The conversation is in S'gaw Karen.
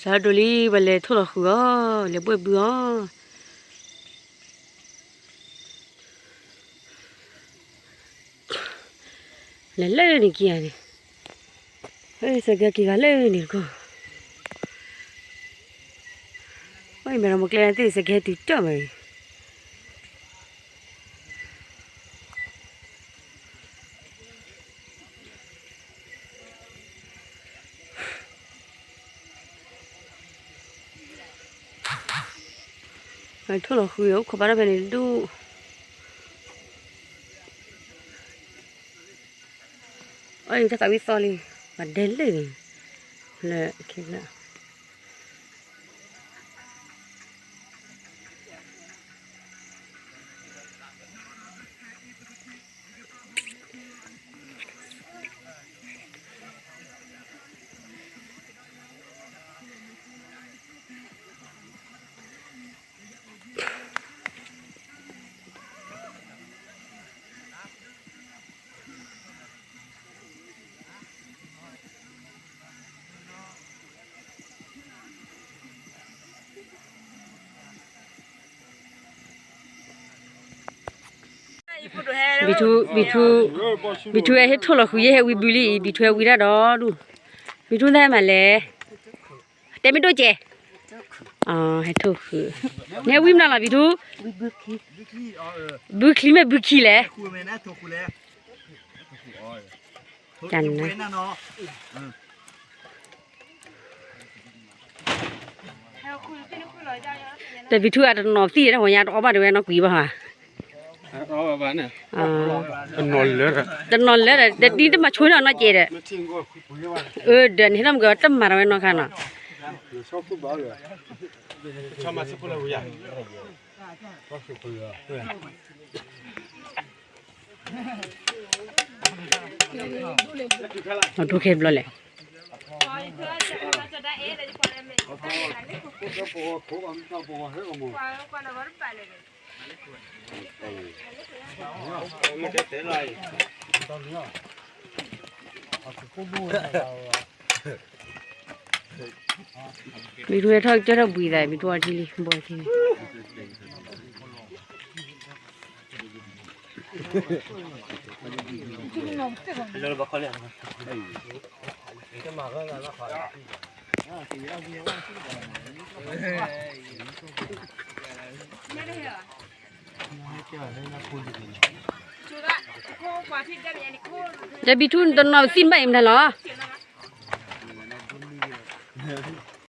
စးဒိၣ်လံ ပလဲၤထိၣ်လီၤဃုာ်အီၤ, လဲၤဘှဲၣ်ဘုအီၤ, လဲၤလၢန့ၣ်က့ၤဧါန့ၣ်, စဲးကဟဲက့ၤဂၤလၢန့ၣ်တခီ, အမဲာ်ထီၣ်မကျဲသ့ၣ် စဲးကဟဲတုၤတၢ်မးအံၤ. ထိၣ်လီၤဃုာ်အိၣ်ခိးဘၣ်တၢ်ဖဲန့ၣ်ဒူၣ်, အတၢ်သးဝံၣ်သီလံ, ပှၤဒဲလၢန့ၣ်, လၢခံဖျၢၣ် ဘံထူ, ဘံထူ, ဘံထူဟဲဟ့ၣ်ထိၣ်လီၤဃုာ် ယဲဟဲဝံဘုလံအံၤ, ဘံထူဟဲဝံတၢ်ဒီဒူၣ်, ဘံထူသးဟဲမၤလဲၣ်, တဲမ့ၢ်ဒိၣ်ကဲ, ဟဲထိၣ်ဃုာ်, နဟဲဝံမနုၤလီၤဘံထူ, ဘုချံမ့ၢ်ဘုခံလဲၣ်. တၢ်ဘံထူအတနီၤသံၣ် တၢ်ဝဲညါတအီၣ်ဘၣ်ဒံးဝဲနီၢ်ကွံာ်ဘၣ်ဧါ, တနီၤလၢာ်ဒီး တမၤဆိနီၢ်နီၢ်ကဲဒီး, အၢ ဒီးနဟဲထီၣ်မ့ၢ်ကတမၤတၢ်ဝဲနီၢ်ခါနီၤ, အဒိခဲဘျီလဲၣ်. မ့ၢ်ထူဝဲထီၣ်ကစၢၢ်ထီၣ်ဘှံးသး မ့ၢ်ထူဝဲထံလံ ဘီထံလံ. တၢ်ဘံထူနတနီၤသံၣ်ဘၣ်အံၤမနုၤလီၤ.